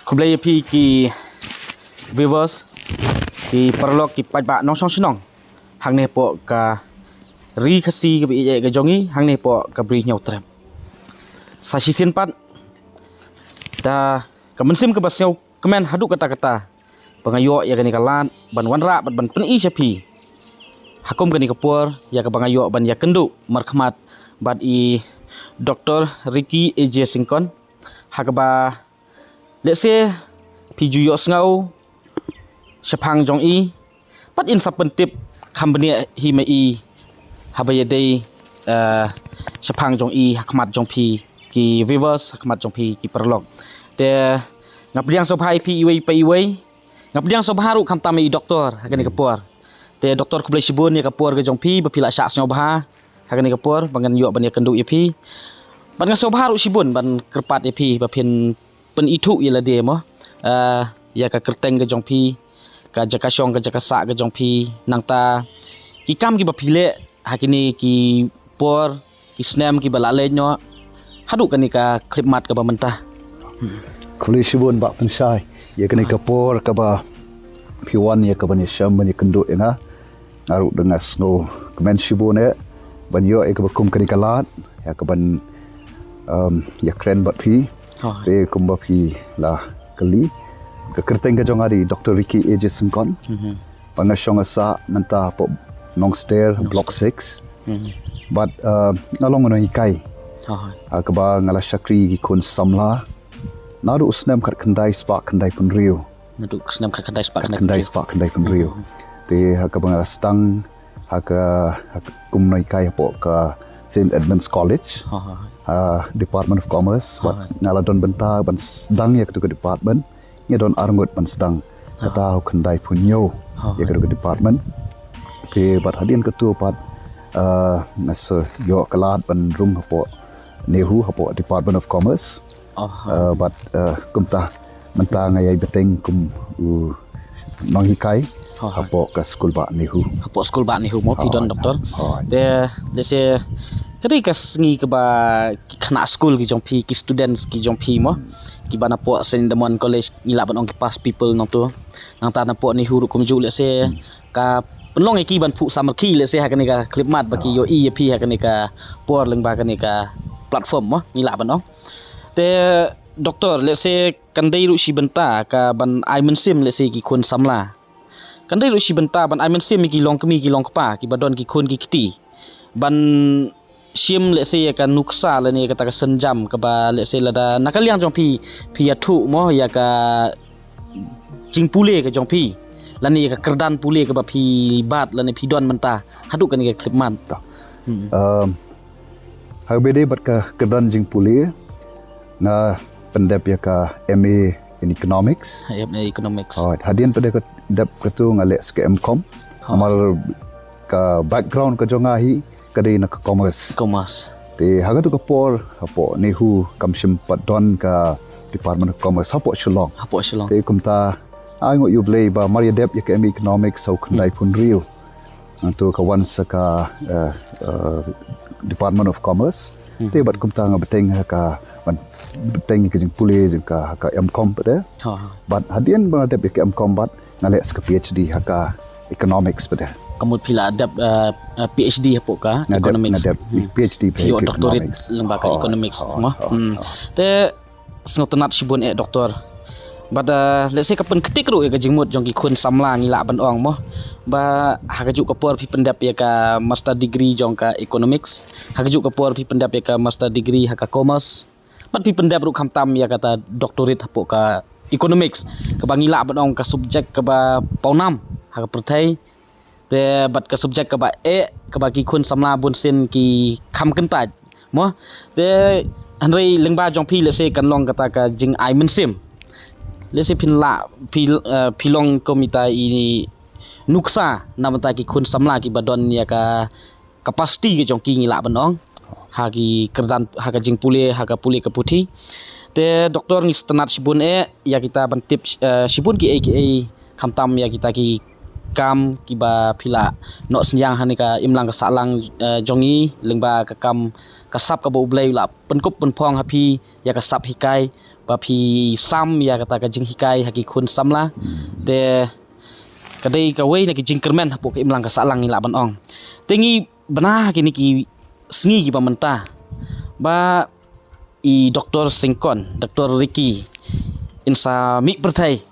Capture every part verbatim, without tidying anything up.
Khublei ïa phi ki viewers, ki paralok, ki paidbah nongshong shnong hangne hapoh ka ri Khasi kaba ïeit ka jong ngi, hangne hapoh ka Bri Hynñiewtrep. Sa shisien pat da ka mynsiem kaba sngewkmen haduh katta katta ba nga ïoh ïa kane ka lad ban wanrah bad ban pyni sha phi ha kum kane ka por ïa kaba nga ïoh ban ïakynduh markhmat bad i Doctor Ricky A J Syngkon, ha kaba lehse phi ju ïohsngew shaphang jong i, bad yn sa pyntip kham bniah hi ma i haba ïadei, eh, shaphang jong i ha khmat jong phi ki viewers, ha khmat jong phi ki paralok. Te nga pdiang sngewbha ïa phi iwei pa iwei. Nga pdiang sngewbha ruh khamtam ïa i doktor ha kane ka por. Te doktor, khublei shibun ïa ka por ka jong phi ba phi la shah sngewbha ha kane ka por ba ngan ïoh ban ïakynduh ïa phi. Bad nga sngewbha ruh shibun ban kyrpad ïa phi ba phin pynithuh ïa lade mo, ah, ïa ka kyrteng ka jong phi, ka jaka shong ka jaka sah ka jong phi, nangta ki kam kiba phi leh ha kine ki por ki snem kiba la leit noh haduh kane ka khyllipmat kaba mynta. Khublei shibun Bah Pynshai ïa kane ka por kaba phi wan ïa kaban ïashem ban ïakynduh ïa nga. Nga ruh da nga sngewkmen shibun eh ban ïoh ïa kaba kum kane ka lad ïa kaban, um, ïakren bad phi. Te kumba phi la kylli, ka kyrteng ka jong nga dei Doktor Ricky A J Syngkon. Bad nga shong nga sah mynta hapoh Nongster, Block six. Bad, uh, nga long u nonghikai ha kaba nga la shakri ki khun samla naduh u snem khatkhyndai spah khyndaiphew hynriew. Naduh u snem khatkhyndai spah khyndaiphew hynriew. Te ha kaba nga la sdang ha ka, ha ka kum u nonghikai hapoh ka Saint Edmund's College, ha Department of Commerce. Bad nga la don bynta ban sdang ïa katu ka department. Ngi don arngut ban sdang, kata ha u khyndaiphew hynñiew ïa katu ka department. Te bad hadien katu pat, ah, nga sa ïoh ka lad ban rung hapoh NEHU, hapoh Department of Commerce. Ah, bad, ah, kumta mynta nga ïai bteng kum u nonghikai hapoh ka skul bah NEHU. Hapoh skul bah NEHU mo phi don, doktor. Te lehse ka dei ka sngi kaba ki khynnah skul ki jong phi, ki students ki jong phi mo, kiba napoh Saint Edmund College, ngi lah ban ong ki past pupil nangtu. Nangta napoh NEHU ruh kumjuh, lehse ka pynlong ïa ki ban phuh samrkhie lehse ha kane ka khyllipmat ba ki ïohi ïa phi ha kane ka por lyngba kane ka platform mo, ngi lah ban ong. Te doktor, lehse kan dei ruh shi bynta kaban ai mynsiem lehse ki khun samla. Kan dei ruh shi bynta ban ai mynsiem ïa ki longkmie ki longkpa kiba don ki khun ki kti ban shim lehse ïa ka nuksa lane ïa kata ka sienjam kaba lehse lada na ka liang jong phi, phi ïathuh mo ïa ka jingpule ka jong phi lane ïa ka kyrdan pule kaba phi bat lane phi don mynta haduh kane ka khyllipmat. Um, ha kaba ïadei bad ka kyrdan jingpule, nga pyndep ïa ka M A in Economics. M A Economics. Hadien pat dep katu nga leh sa ka M Com. Namar ka background ka jong nga hi ka dei na ka Commerce. Commerce. Te ha katu ka por hapoh NEHU kam shym pat don ka Department of Commerce hapoh Shillong. Hapoh Shillong. Te kumta ai nguh ïa U Blei ba mar ïa dep ïa ka M A Economics ha u khyndaiphew hynriew, hangtu ka wan sa ka, eh, eh, Department of Commerce. Te bad kumta nga bteng ha ka, ban bteng ïa ka jingpule jong ka ha ka M Com pat de. Bad hadien ba nga dep ïa ka M Com bad nga leh sa ka P H D ha ka Economics pat de. Ka mut phi la dep, eh, eh, P H D hapoh ka Economics. Nga dep P H D, phi ïoh doctorate lyngba ka Economics mo. Te sngewtynnat shibun eh doktor. Bad, eh, lehse ka pynktik ruh ïa ka jingmut jong ki khun samla ngi lah ban ong mo. Ba ha kajuh ka por phi pyndep ïa ka master degree jong ka Economics, ha kajuh ka por phi pyndep ïa ka master degree ha ka Commerce. Bad phi pyndep ruh khamtam ïa kata doctorate hapoh ka Economics, kaba ngi lah ban ong ka subject kaba pawnam ha ka pyrthei. Te bad ka subject kaba eh, kaba ki khun samla bunsien ki kham kyntait mo. Te hynrei lyngba jong phi lehse kan long kata ka jingai mynsiem. Lehse phin lah, phi, eh, phi long kum ita i nuksa na bynta ki khun samla kiba don ïa ka capacity ka jong ki, ngi lah ban ong, ha ki kyrdan, ha ka jingpule, ha ka pule ka puthi. Te doktor, ngi sngewtynnat shibun eh ïa kita ban tip, eh, shibun kiei kiei khamtam ïa kita ki kam kiba phi la noh synñiang ha kane ka imlang ka sahlang, eh, jong ngi lyngba ka kam ka sap kaba U Blei u la pynkup pynphong ha phi ïa ka sap hikai. ba phi sam ïa kata ka jinghikai ha ki khun samla. Te ka dei kawei na ki jingkyrmen hapoh ka imlang ka sahlang ngi lah ban ong. Te ngi bna ha kine ki sngi kiba mynta ba i Doktor Syngkon, Doktor Ricky, in sa mih pyrthei.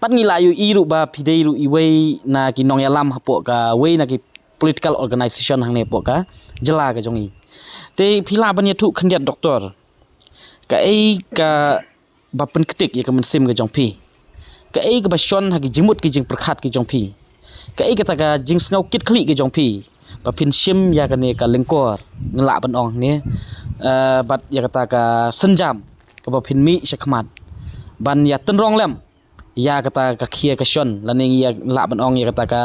Pat ngi lah ïohi ruh ba phi dei ruh iwei na ki nongïalam hapoh kawei na ki political organisation hangne hapoh ka jylla ka jong ngi. Te phi lah ban ïathuh khyndiat, Doktor, kaei kaba pynktik ïa ka mynsiem ka jong phi? Kaei kaba shon ha ki jingmut ki jingpyrkhat ki jong phi? Kaei kata ka jingsngew kitkhlieh ki jong phi ba phin shim ïa kane ka lyngkor, ngi lah ban ong ne, eh, bad ïa kata ka sienjam kaba phin mih shakhmat ban ïa tynrong lem ïa kata ka khia ka shon, lane ngi ïa lah ban ong ïa kata ka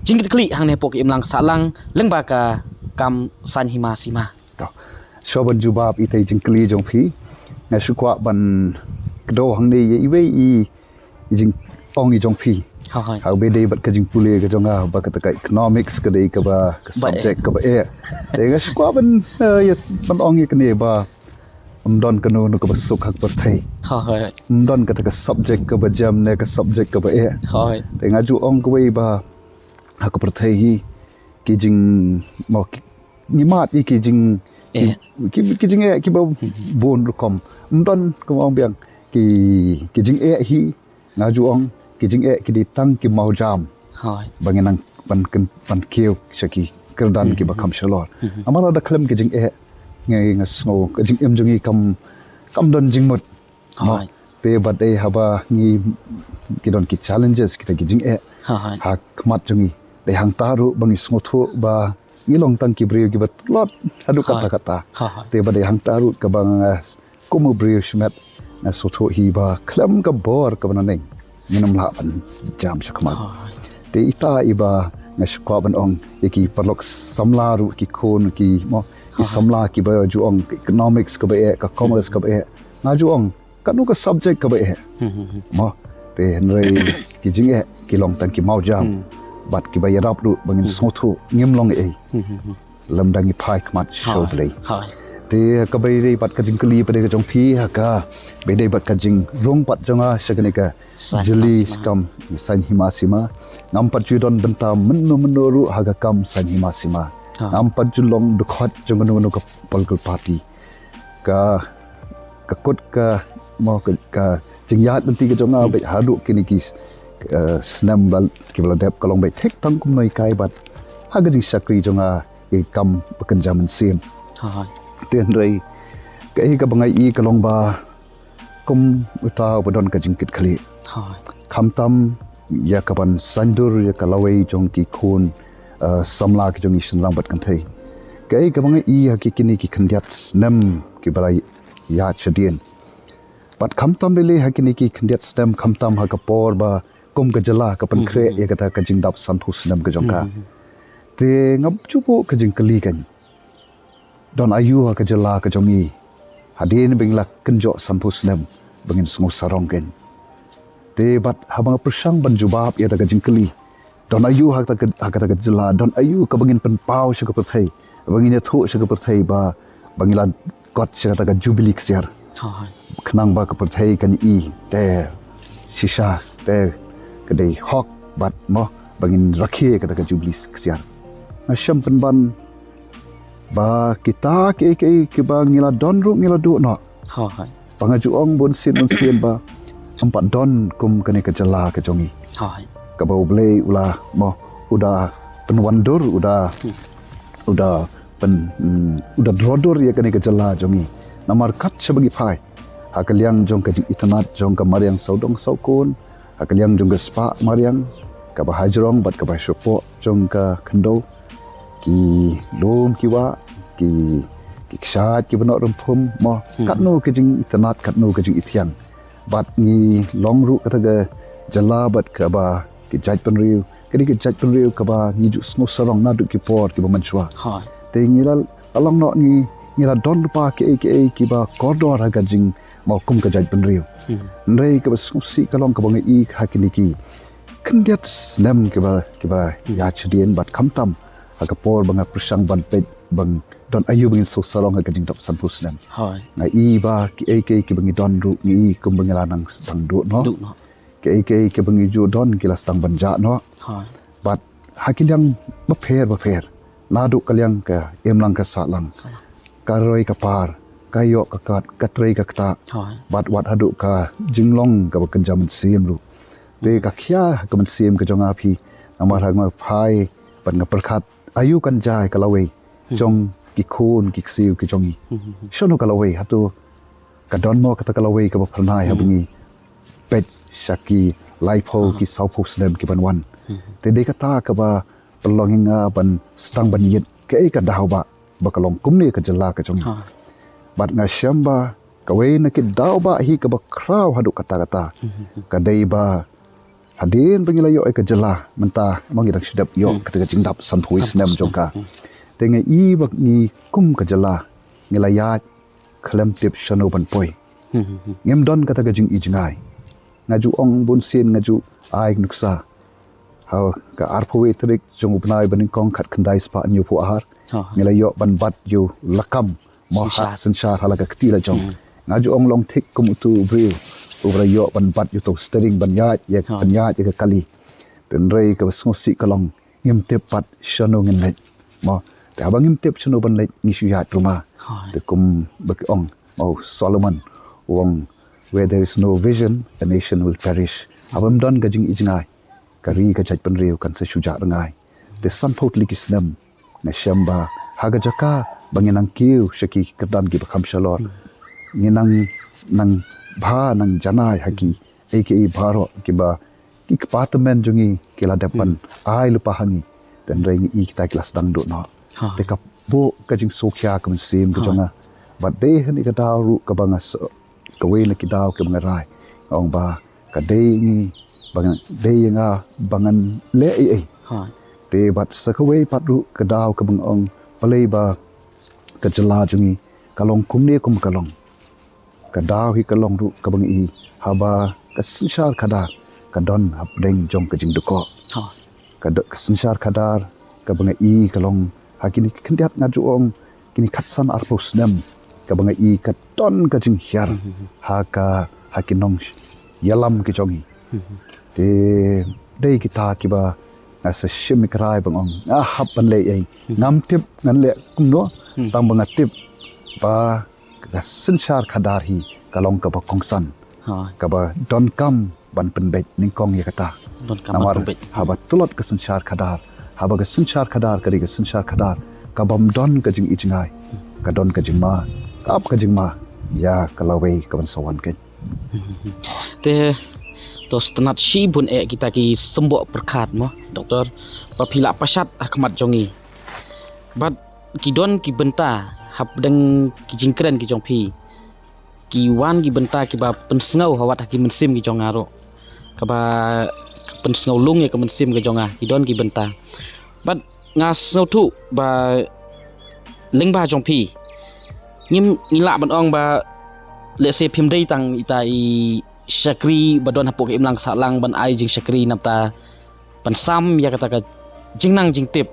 jingkitkhlieh hangne hapoh ka imlang ka sahlang lyngba ka kam saiñ hima sima? To, shuwa ban jubab ïa itei i jingkylli jong phi, nga shu kwah ban kdew hangne ïa iwei i, i jingong i jong phi. Hooid. Ha kaba ïadei bad ka jingpule ka jong nga ba kata ka economics ka dei kaba ka Ba eh. subject kaba eh. Te nga shu kwah ban, eh, ïa ban ong ïa kane ba ym don kano kano kaba suk ha ka pyrthei. Hooid. Ym don kata ka subject kaba jem ne ka subject kaba eh. Hooid. Te nga ju ong kawei ba ha ka pyrthei hi ki jing, mo, ki, ngi mad ïa ki jing, Eh. ki, ki jingeh kiba bun rukom. Ym don, kumba ong biang, ki, ki jingeh hi, nga ju ong, ki jingeh ki dei tang ki mawjam. Hooid. Ba ngi nang ban kyn-, ban kiew sha ki kyrdan kiba kham shalor. Namar lada khlem ki jingeh, ngi, nga sngew ka jingim jong ngi kam, kam don jingmut. Hooid. Te bad dei haba ngi, ki don ki challenges kita ki jingeh. Hooid. Ha khmat jong ngi. Dei hangta ruh ba ngi sngewthuh ba ngi long tang ki briew kiba tlot haduh Hooid. katta katta. Hooid. Te bad dei hangta ruh kaba nga kum u briew shimet nga sngewthuh hi ba khlem ka bor kaba naneng ngin ym lah ban jam shakhmat. Hooid. Te ita iba nga shu kwah ban ong ïa ki paralok samla ruh, ki khun, ki, mo, ki Hooid. samla kiba ju ong ka economics kaba eh, ka commerce kaba eh. Nga ju ong kano ka subject kaba eh. Mo, te hynrei ki jingeh ki long tang ki mawjam. Bad kiba ïarap ruh ba ngin sngewthuh ngim long ei. Lymda ngi phai khmat sha u Blei. Hooid. Te kaba ïadei bad ka jingkylli pat ka jong phi ha kaba ïadei bad ka jingrung pat jong nga sha kane ka Saiñ jylliew hima sima. Kam saiñ hima sima. Ngam pat ju don bynta mynno mynno ruh ha ka kam saiñ hima sima. Hooid. Ngam pat ju long dkhot jong kano kano ka political party. Ka, ka kut ka, mo, ka, ka jingïaid lynti ka jong nga beit haduh kine ki, eh, snem ba, kiba la dep ka long beit thik tang kumno i kai bad ha ka jingshakri jong nga i kam ba kynja mynsiem. Hooid. Te hynrei kaei kaba nga i ka long ba kum uta uba don ka jingkitkhlieh. Hooid. Khamtam ïa kaban saiñdur ïa ka lawei jong ki khun, eh, samla ki jong i shynrang bad kynthei. Kaei kaba nga i ha ki kine ki khyndiat snem kiba la ïaid shadien. Bad khamtam lei lei ha kine ki khyndiat snem, khamtam ha ka por ba kum ka jylla ka pynkhreh ïa kata ka jingdap sanphew snem ka jong ka. Te ngam ju buh ka jingkylli kan. Don aïu ha ka jylla ka jong i hadien ba ngi la kynjoh sanphew snem ba ngin sngew sarong kan. Te bad haba nga pyrshang ban jubab ïa kata ka jingkylli, don aïu ha kata ka, ha kata ka jylla, don aïu kaba ngin pynpaw sha ka pyrthei, ba ngin ïathuh sha ka pyrthei ba, ba ngi la kot sha kata ka jubili ksiar. Hooid. Khnang ba ka pyrthei kan i te shisha te ka dei hok bad, mo, ba ngin rakhe kata ka jubili ksiar. Nga shem pynban ba kita kiei kiei kiba ngi la don ruh ngi la duh noh. Hooid. Ba nga ju ong bunsien bunsien ba ym pat don kum kane ka jylla ka jong i. Hooid. Kaba U Blei u la, mo, u da pynwandur, u da, u da pyn, mm, u da drodur ïa kane ka jylla jong i. Namar kat shaba ngi phai ha ka liang jong ka jingitynnad jong ka mariang sawdong sawkun, ha ka liang jong ka spah mariang kaba hajrong bad kaba shapoh jong ka khyndew, ki lum ki wah, ki, ki kshaid kiba noh rymphum, mo, katno ka jingitynnad, katno ka jingithiang. Bad ngi long ruh kata ka jylla bad kaba ki jaitbynriew, ka dei ka jaitbynriew kaba ngi ju sngew sarong naduh ki por kiba mynshuwa. Hooid. Te ngi la, la long noh ngi, ngi la don lypa kiei kiei kiba kordor ha ka jing, mo, kum ka jaitbynriew. Hynrei kaba sngewsih ka long kaba nga i ha kine ki khyndiat snem kiba, kiba ïaid shadien bad khamtam ha ka por ba nga pyrshang ban peit ban Don aïu ba ngin shu sarong ha ka jingdap sanphew snem. Hoi. Nga i ba kiei kiei kiba ngi don ruh ngi i kumba ngi la nang sdang duh noh. Duh noh. Kiei kiei kiba ngi ju don ki la sdang ban jah noh. Hoi. Bad ha ki liang bapher bapher. Naduh ka liang ka imlang ka sahlang. Sahlang. Ka roi ka par, ka ïoh ka kot, ka trei ka ktah. Hoi. Bad wat haduh ka jinglong kaba kynja mynsiem ruh. Te ka khia ka mynsiem ka jong nga phi, namar ha nga phai, bad nga pyrkhat, aïu kan jia ïa ka lawei, hmm, jong ki khun ki ksiew ki jong ngi. Hmm, hmm, hmm. Shano ka lawei, hato ka don mo kata ka lawei kaba phyrnai ha, hmm, ba ngi peit sha ki laiphew, aha, ki sawphew snem ki ban wan. Hmm. Te dei kata kaba pynlong ïa nga ban sdang ban ïit kaei ka daw ba, ba ka long kumne ka jylla ka jong ngi. Ha. Bad nga shem ba kawei na ki daw ba hi kaba khraw haduh katta katta. Hmm, hmm, hmm. Ka dei ba hadien ba ngi la ïoh ïa ka jylla mynta, mo, ngi dang shu dep ïoh, hmm, kata ka jingdap sanphew snem jong ka. Hmm. Te nga i ba ngi kum ka jylla ngi la ïaid khlem tip shano ban poi. Hmm, hmm, hmm. Ngim don kata ka jing-i jngai. Nga ju ong bun sien nga ju ai nuksa. Ha ka arphew wei tarik jong u bnai ba nyngkong khatkhyndai spah hynñiewphew ar. Ha. Ngi la ïoh ban bat ïa u lakam mo, synshar, ha synshar ha la ka kti la jong. Hmm. Nga ju ong long thik kum utu u briew uba la ïoh ban bat ïa utu u steering ban ïaid, ïa, ha, ban ïaid ïa ka kali. Hynrei kaba sngewsih ka long ngim tip pat shano ngin leit. Mo, te haba ngim tip shano ban leit ngi shu ïaid ruma. Hoi. Te kumba ki ong, mo, Solomon u ong, "Where there is no vision, a nation will perish." Haba ym don ka jing-i jngai, ka ri ka jaitbynriew kan sa shu jah rngai. Te sanphew tylli ki snem nga shem ba ha ka jaka ba ngi nang kiew sha ki kyrdan kiba kham shalor, hmm, ngi nang, nang bha nang janai ha ki, hmm, ei ki ei baroh kiba ki kpa tymmen jong ngi ki la dep ban, hmm, ai lypa ha ngi. Hynrei ngi i kita ki la sdang duh noh. Ha. Te ka buh ka jingsngewkhia ka mynsiem ka, ha, jong nga. Bad dei hangne ka daw ruh kaba nga sa, kawei na ki daw kaba nga rai. Nga ong ba ka dei ngi, ba ngan, dei ïa nga ba ngan leh ei ei. Ha. Te bad sa kawei pat ruh ka daw kaba nga ong balei ba ka jylla jong ngi ka long kumne kum ka long. Ka daw hi ka long ruh kaba nga i haba ka synshar khadar ka don hapdeng jong ka jingdukok. Ha. Ka do-, ka synshar khadar kaba nga i ka long ha kine ki khyndiat nga ju ong kine khatsan arphew snem kaba nga i ka don ka jinghiar, hmm, hmm, hmm, ha ka, ha ki nong sh-, ïalam ki jong ngi. Hmm, hmm. Te dei kita kiba nga sa shim ïa ka rai ba nga ong nga hap ban leh ei. Hmm. Ngam tip ngan leh kumno, hmm, tang ba nga tip ba ka synshar khadar hi ka long kaba kongsan. Ha. Kaba donkam ban pynbeit nyngkong ïa kata. Donkam ban pynbeit. Namar haba tlot ka synshar khadar, haba ka synshar khadar ka dei ka synshar khadar ka bym don ka jing-i jngai, ka don ka jingma, ka ap ka jingma ïa ka lawei ka ban sa wan keiñ. Te to sngewtynnat shibun eh kita ki symboh pyrkhat mo, Doktor, ba phi la pashat ha khmat jong ngi. Bad ki don ki bynta hapdeng ki jingkren ki jong phi. Ki wan ki bynta kiba pynsngew ha wat ha ki mynsiem ki jong nga ruh. Kaba pynsngew lung ïa ka mynsiem ka jong nga, ki don ki bynta. Bad nga sngewthuh ba lyngba jong phi ngim, ngi lah ban ong ba, let's say, phim dei tang ita i shakri ba don hapoh ka imlang ka sahlang ban ai jingshakri, nangta ban sam ïa kata ka jingnang jingtip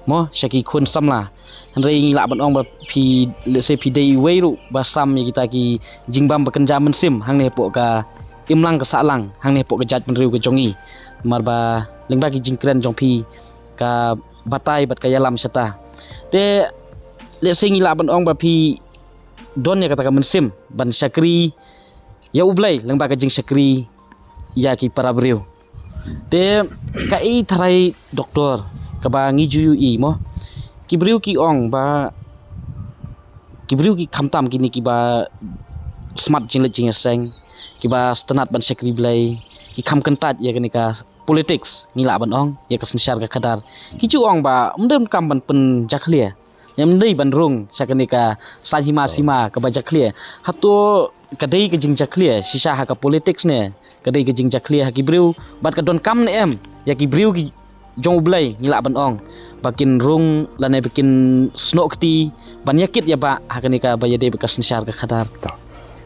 mo sha ki khun samla. Hynrei ngi lah ban ong ba phi, let's say, phi dei iwei ruh ba sam ïa kita ki jingbam ba kynja mynsiem hangne hapoh ka imlang ka sahlang, hangne hapoh ka jaitbynriew ka jong ngi. Namar ba lyngba ki jingkren jong phi ka batai bad ka ïalam shata. Te let's say ngi lah ban ong ba phi don ïa kata ka mynsiem ban shakri ïa U Blei lyngba ka jingshakri ïa ki para briew. Te kaei tharai, Doktor, kaba ngi ju ïohi mo, ki briew ki ong ba, ki briew ki, khamtam kine kiba smat jingleit jingïaseng, kiba sngewtynnat ban shakri Blei, ki kham kyntait ïa kane ka politics, ngi lah ban ong, ïa ka synshar ka khadar. Ki ju ong ba ym dei kam ban pynjakhlia, ym dei ban rung sha kane ka saiñ hima sima kaba jakhlia. Hato ka dei ka jingjakhlia shisha ha ka politics ne ka dei ka jingjakhlia ha ki briew, bad ka donkam ne em ïa ki briew ki jong U Blei, ngi lah ban ong, ba kin rung lane ba kin snoh kti ban ïakit ïabah ha kane kaba ïadei bad ka synshar ka khadar? To.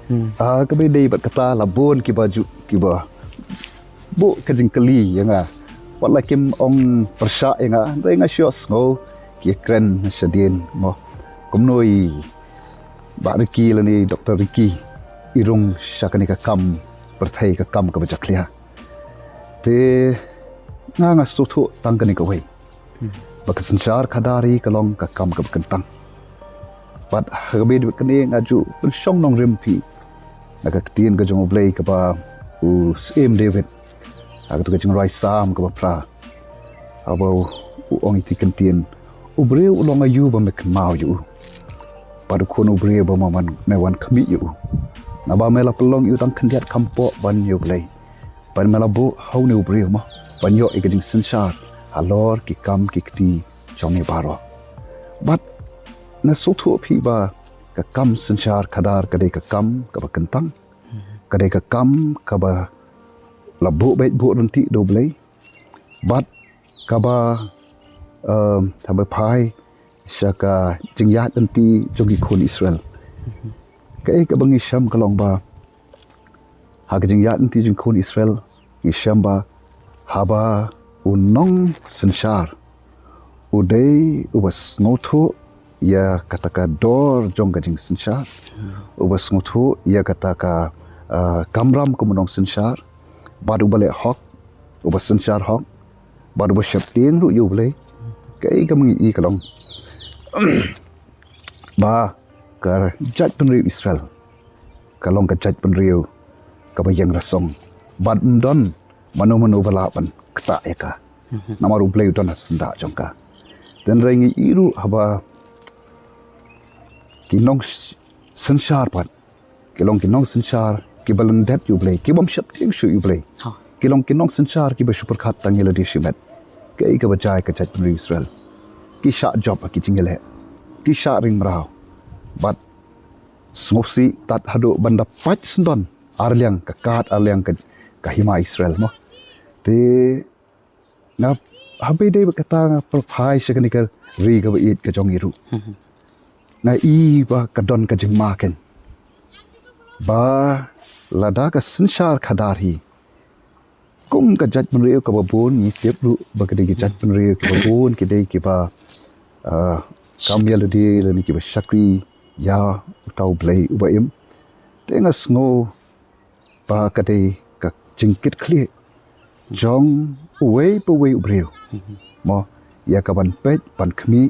Hmm. Ah, kaba ïadei bad kata la bun kiba ju, kiba buh ka jingkylli ïa nga. Wat la kim ong pyrshah ïa nga, hynrei nga shu sngew ki kren shadien mo. Kumno i Bah Ricky lane Doktor Ricky i rung sha kane ka kam pyrthei, ka kam kaba jakhlia. Te nga nga sngewthuh tang kane kawei, ba ka synshar khadar hi ka long ka kam kaba kyntang. Bad ha kaba ïadei bad kane nga ju pynshong nongrim phi na ka ktien ka jong U Blei kaba u Syiem David ha katu ka jingrwai Salm kaba phra, haba u ong ïa kane ka ktien: U briew u long aïu ba me kynmaw ïa u, bad u khun u briew ba me wan, me wan khmih ïa u? Naba me la pynlong ïa u tang khyndiat kham poh ban ïa U Blei, bad me la buh ha une u briew mo ban ïoh ïa ka jingsynshar halor ki kam ki kti jong me baroh. Bad nga sngewthuh phi ba ka kam synshar khadar ka dei ka kam kaba kyntang, ka dei ka kam kaba la buh beit buh ryntih da U Blei, bad kaba, em, kaba phai sha ka jingïaid lynti jong ki khun Israel. Kaei kaba ngi shem ka long ba ha ka jingïaid lynti jong ki khun Israel ngi shem ba haba u nongsynshar u dei uba sngewthuh ïa kata ka dor jong ka jingsynshar, uba sngewthuh ïa kata ka, ah, kamram kum u nongsynshar, bad uba leh hok, uba synshar hok, bad uba sheptieng ruh ïa U Blei. Kaei kaba ngi i ka long ba ka jaitbynriew Israel ka long ka jaitbynriew kaba ïeng rasong, bad ym don mano mano ba lah ban ktah ïa ka. Namar U Blei u don ha syndah jong ka. Te hynrei ngi i ruh haba ki nong s-, synshar pat ki long ki nongsynshar kiba lyndet ïa U Blei, ki bym sheptieng shuh ïa U Blei. Ha. Ki long ki nongsynshar kiba shu pyrkhat tang ïa lade shimet. Kaei kaba jia ïa ka jaitbynriew Israel? Ki shah jop ha ki jingïaleh, ki shah ring mraw, bad sngewsih tad haduh ban da pait syndon arliang ka kad, arliang ka, ka hima Israel mo. Te nga, haba ïadei bad kata, nga pyrshah sha kane ka ri kaba ïeit ka jong ngi ruh, nga i ba ka don ka jingma kein ba lada ka synshar khadar hi, kum ka jaitbynriew kaba bun, ngi tip ruh ba ka dei ki jaitbynriew kiba bun ki dei kiba, ah, kam ïa lade lane kiba shakri ïa uta U Blei uba im. Te nga sngew ba ka dei ka jingkitkhlieh jong uwei pa uwei u briew mo, ïa ka ban peit ban khmih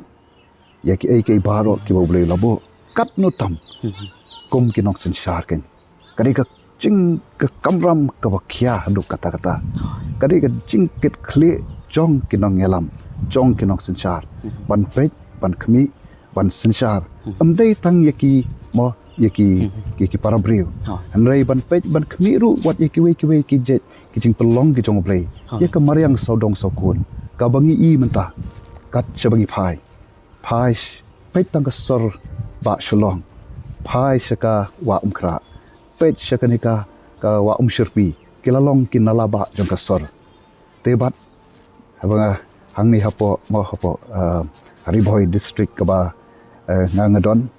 ïa kiei kiei baroh kiba U Blei u la buh, katno tam kum ki nongsynshar kein. Ka dei ka jing, ka kamram kaba khia haduh katta katta. Ka dei ka jingkitkhlieh jong ki nongïalam, jong ki nongsynshar, ban peit ban khmih, ban synshar. Ym dei tang ïa ki mo, ïa ki, ïa ki para briew, hynrei ban peit ban khmih ruh wat ïa kiwei kiwei ki jait ki jingpynlong ki jong U Blei, ïa ka mariang sawdong sawkun kaba ngi i mynta. Kat shaba ngi phai, phai sh-, peit tang ka sor Bah Shillong, phai sha ka Wah Umkhrah, peit sha kane ka, ka Wah Umshyrpi, ki la long ki nala bah jong ka sor. Te bad haba nga hangne hapoh mo, hapoh, eh, Ri Bhoi District kaba, eh, nga nga don,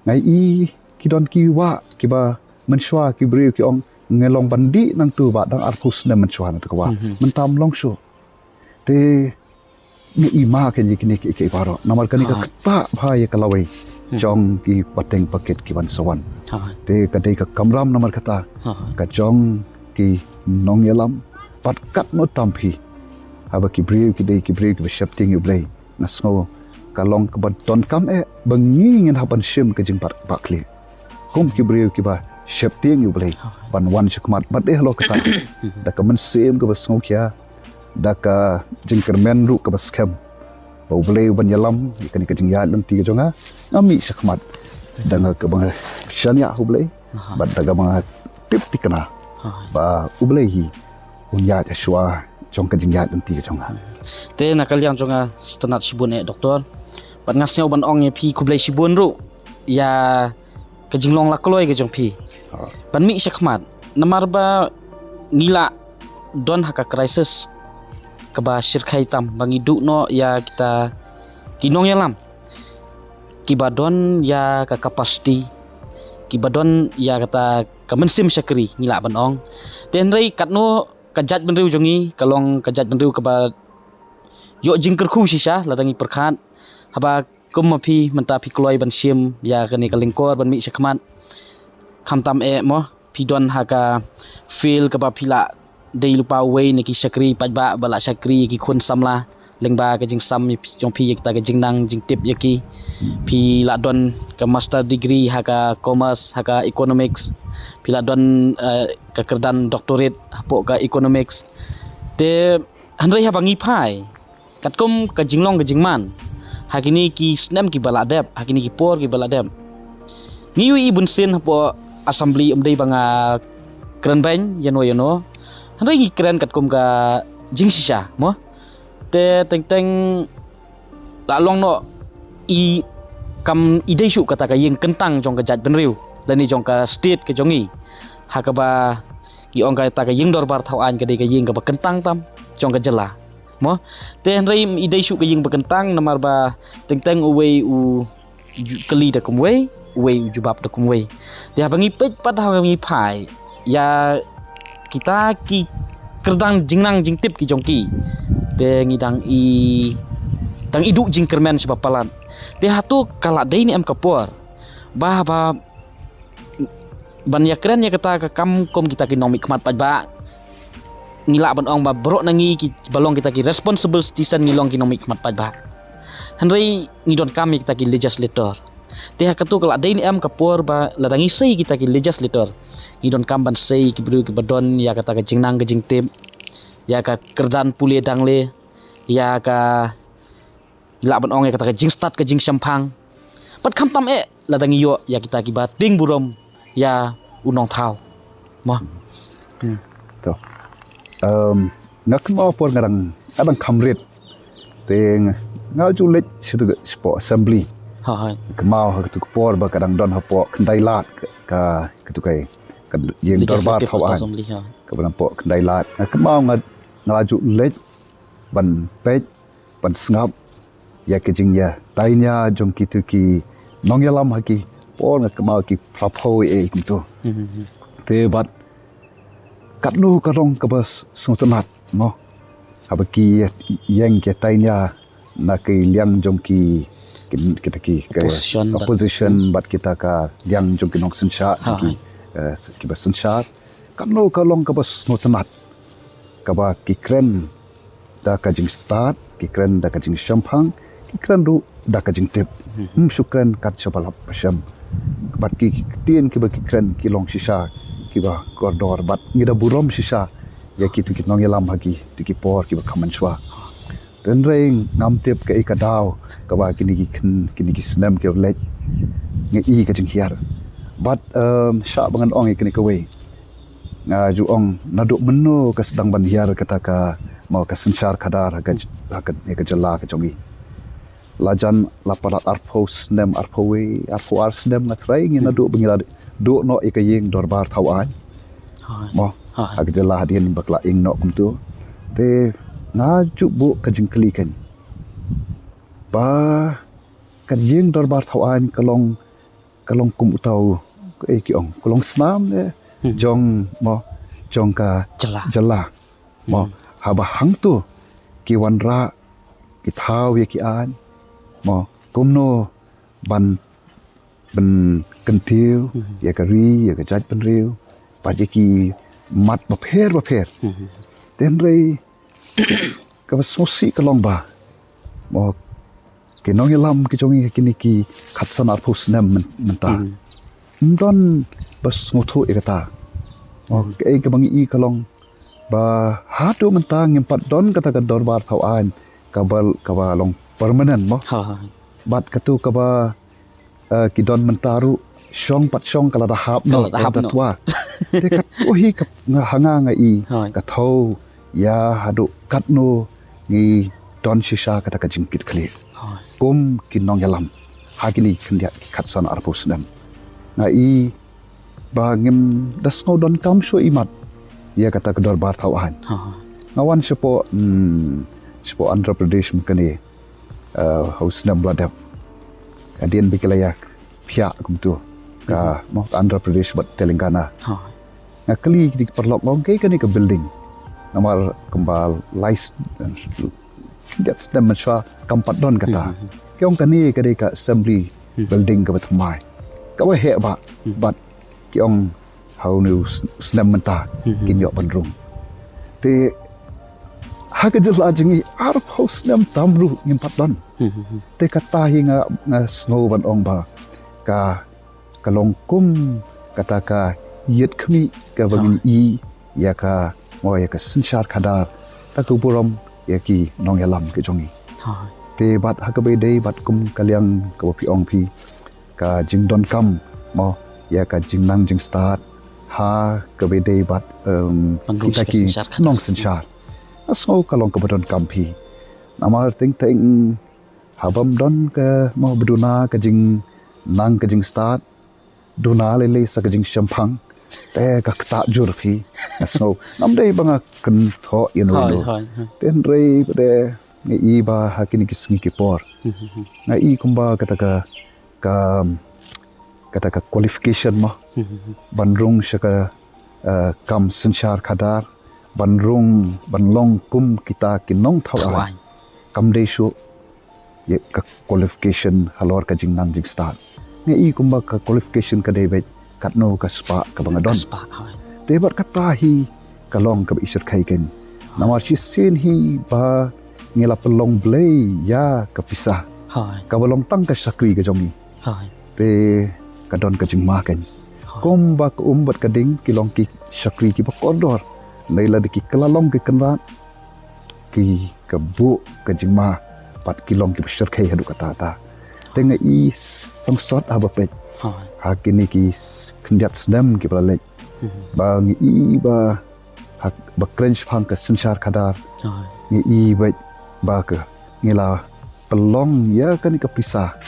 nga i ki don ki wah kiba mynshuwa ki briew ki ong, ngi long ban dih nangtu ba dang arphew snem mynshuwa nangtu ka wah. Mynta ym long shuh. Te ngi i ma kein ïa kine kiei kiei baroh namar kane ka ktah bha ïa ka lawei jong ki pateng pakit ki ban sa wan. Te ka dei ka kamram namar kata ka jong ki nongïalam, bad katno tam phi, haba ki briew ki dei ki briew kiba sheptieng ïa U Blei, nga sngew ka long kaba donkam eh ba ngi ngin hap ban shim ka jingbakla kum ki briew kiba sheptieng ïa U Blei ban wan shakhmat. Bad eh halor kata, da ka mynsiem kaba sngewkhia, da ka jingkyrmen ruh kaba skhem ba U Blei u ban ïalam ïa kane ka jingïaid lynti ka jong nga, nga mih shakhmat da nga kaba nga shaniah ha U Blei, bad da kaba nga tip thikna ba U Blei hi un ïaid shuwa jong ka jingïaid lynti ka jong nga. Te na ka liang jong nga sngewtynnat shibun eh Doktor, bad nga sngew ban ong ïa phi khublei shibun ruh ïa ka jinglong la kloi ka jong phi ban mih shakhmat, namar ba ngi la don ha ka crisis kaba shyrkhei tam, ba ngi duh noh ïa kita ki nongïalam kiba don ïa ka capacity, kiba don ïa kata ka mynsiem shakri, ngi lah ban ong. Te hynrei katno ka jaitbynriew jong ngi ka long ka jaitbynriew kaba ïoh jingkyrkhu shisha lada ngi pyrkhat, haba Kum ma phi mynta phi kloi ban shim ïa kane ka lyngkor ban mih shakhmat. Khamtam eh mo, phi don ha ka field kaba phi la dei lypa uwei na ki shakri paidbah ba la shakri ïa ki khun samla. Lyngba ka jingsam jong phi ïa kita ka jingnang jingtip ïa ki. Phi la don ka master degree ha ka commerce, ha ka economics. Phi la don, eh, ka kyrdan doctorate hapoh ka economics. Te hynrei haba ngi phai katkum ka jinglong ka jingman ha kine ki snem kiba la dep, ha kine ki por kiba la dep. Ngi ïohi bunsien hapoh assembly, ym dei ba nga kren beiñ ïano ïano. Hynrei ngi kren katkum ka jingshisha mo. Te teng teng la long noh i kam i dei shuh kata ka ïing kyntang jong ka jaitbynriew lane jong ka state ka jong ngi. Ha kaba ngi ong kata ka ïing dorbar thaw aiñ ka dei ka ïing kaba kyntang tam jong ka jylla. Mo, te hynrei i dei shuh ka ïing ba kyntang namar ba teng teng uwei u ju-, kylli da kumwei, uwei u jubab da kumwei. Te haba ngi peit pat haba ngi phai ïa kita ki kyrdan jingnang jingtip ki jong ki. Te ngi dang i, dang i duh jingkyrmen shaba palat. Te hato ka la dei ne em ka por ba, ba ban ïakren ïa kata ka kam kum kita ki nongmihkhmat paidbah. Ngi lah ban ong ba baroh na ngi kiba long kita ki responsible citizen ngi long ki nongmihkhmat paidbah. Hynrei ngi donkam ïa kita ki legislator. Te ha kato ka la dei ne em ka por ba lada ngi sei kita ki legislator, ngi donkam ban sei ki briew kiba don ïa kata ka jingnang ka jingtip, ïa ka kyrdan pule dangle, ïa ka, lah ban ong ïa kata ka jingstad ka jingshemphang. Pat khamtam eh lada ngi ïoh ïa kita kiba tieng burom ïa u nongthaw. Mo. Hmm. To. Em, nga kynmaw por nga dang, nga dang kham rit. Te nga, nga ju leit sha tu shapoh assembly. Ha, ha. Kynmaw ha tu ka por ba ka dang don hapoh Khyndai Lad ka, ka, ka tu kai, ka ïing dorbar Legislative thaw aiñ. Assembly, ha. Kaba dang hapoh Khyndai Lad. Nga kynmaw nga, nga la ju leit ban peit, ban sngap ïa ka jingïataiñia jong kitu ki nongïalam ha ki por, nga kynmaw ki phra phew eh kumtu. Mhm. Te bad katno ka long kaba s-, sngewtynnat, mo. Haba ki ïeng ki ïataiñia na ki liang jong ki, ki, kita ki, ki Opposition bad opposition bad kita ka liang jong ki nongsynshar, ha, jong ki, eh, s-, kiba synshar. Katno ka long kaba sngewtynnat. Kaba ki kren da ka jingstad, ki kren da ka jingshemphang, ki kren ruh da ka jingtip. Hmm. Ym shu kren kat shaba lap ba shem. Bad ki, ki ktien kiba ki kren ki long shisha kiba kordor bad ngi da burom shisha ïa kitu ki nongïalam ha kitu ki por kiba kham mynshuwa. Hynrei ngam tip kaei ka daw kaba kine ki khyn, kine ki snem ki leit ngi i ka jinghiar. Bad, em, shah ba ngan ong ïa kane kawei. Nga ju ong naduh mynno ka sdang ban hiar kata ka, mo, ka synshar khadar ha ka j-, ha ka, ha ka jylla ka jong ngi. La jan la palat arphew snem, arphew wei, arphew ar snem nga tharai ngi naduh ba ngi la duh noh ïa ka ïing dorbar thaw aiñ. Mo, ha ka jylla hadien ba ka la ïeng noh kumtu. Te nga ju buh ka jingkylli kan. Ba ka ïing dorbar thaw aiñ ka long, ka long kum utau, eh, ki ong, ka long snam, eh, jong, mo, jong ka jylla. Jylla. Mo, haba hangtu ki wanrah ki thaw ïa ki aiñ, mo, kumno ban, ban kyntiew ïa ka ri, ïa ka jaitbynriew, bad ïa ki mat bapher bapher. Te hynrei kaba sngewsih ka long ba, mo, ki nongïalam ki jong ngi kine ki khatsan arphew snem myn-, mynta. Ym don ba sngewthuh ïa kata. Mo, kaei kaba ngi i ka long ba haduh mynta ngim pat don kata ka dorbar thaw aiñ kaba, kaba long permanent, mo. Ha, ha. Bad katu kaba, eh, ki don mynta ruh shong pat shong ka la da hap noh, ka la da hap noh. Te katto hi ka nga, ha nga nga i, ka thaw ïa haduh katno ngi don shisha kata ka jingkitkhlieh kum ki nongïalam ha kine ki khyndiat ki khatsan arphew snem. Nga i ba ngim da sngew donkam shuh imat ïa kata ka dorbar thaw aiñ. Nga wan shapoh, hmm, shapoh Andhra Pradesh mynta kane, eh, ha u snem ba la dep. Hadien ba ki la ïa phiah kumtu ka, mo, Andhra Pradesh bad Telangana. Nga kylli kine ki paralok, nga ong kaei kane ka building. Namar kumba lai s-, khyndiat snem mynshuwa kam pat don kata. Ki ong kane ka dei ka assembly building kaba thymmai, kaba heh bha, bad ki ong ha une u snem mynta kin ïoh ban rung. Te ha ka jylla jong ngi arphew snem tam ruh ngim pat don. Te kata hi nga, nga sngew ban ong ba ka, ka long kum kata ka ïit khmih kaba ngin ïoh ïa ka, mo, ïa ka synshar khadar da ka burom ïa ki nongïalam ki jong ngi. Te bad ha kaba ïadei bad kum ka liang kaba phi ong phi, ka jingdonkam, mo, ïa ka jingnang jingstad ha kaba ïadei bad, em, kita ki nongsynshar. Nga sngew ka long kaba donkam phi. Namar teng teng haba ym don ka, mo, ba duna ka jingnang ka jingstad, duna lei lei sa ka jingshemphang, te ka ktah jur phi. Nga sngew, ngam dei ba nga kynthoh ïa no ïa no. Te hynrei pat de nga i ba ha kine ki sngi ki por, nga i kumba kata ka, ka, kata ka qualification, mo, ban rung sha ka, eh, kam synshar khadar, ban rung, ban long kum kita ki nongthaw aiñ, kam dei shuh ïa ka qualification halor ka jingnang jingstad. Nga i kumba ka qualification ka dei beit katno ka spah kaba nga don. Te bad kata hi ka long kaba i shyrkhei kein. Namar shisien hi ba ngi la pynlong blei ïa ka pisa kaba long tang ka shakri ka jong ngi. Te ka don ka jingma kein. Kumba ka um bad ka ding ki long ki shakri kiba kordor. Ngi la dei ki kylla long ki kynrad, ki ka buh ka jingma, bad ki long kiba shyrkhei haduh katta katta. Te nga i sangsot haba peit ha kine ki khyndiat snem kiba la leit, ba nga i ba ha, ba kren shaphang ka synshar khadar, nga i beit ba ka, ngi la pynlong ïa kane ka pisa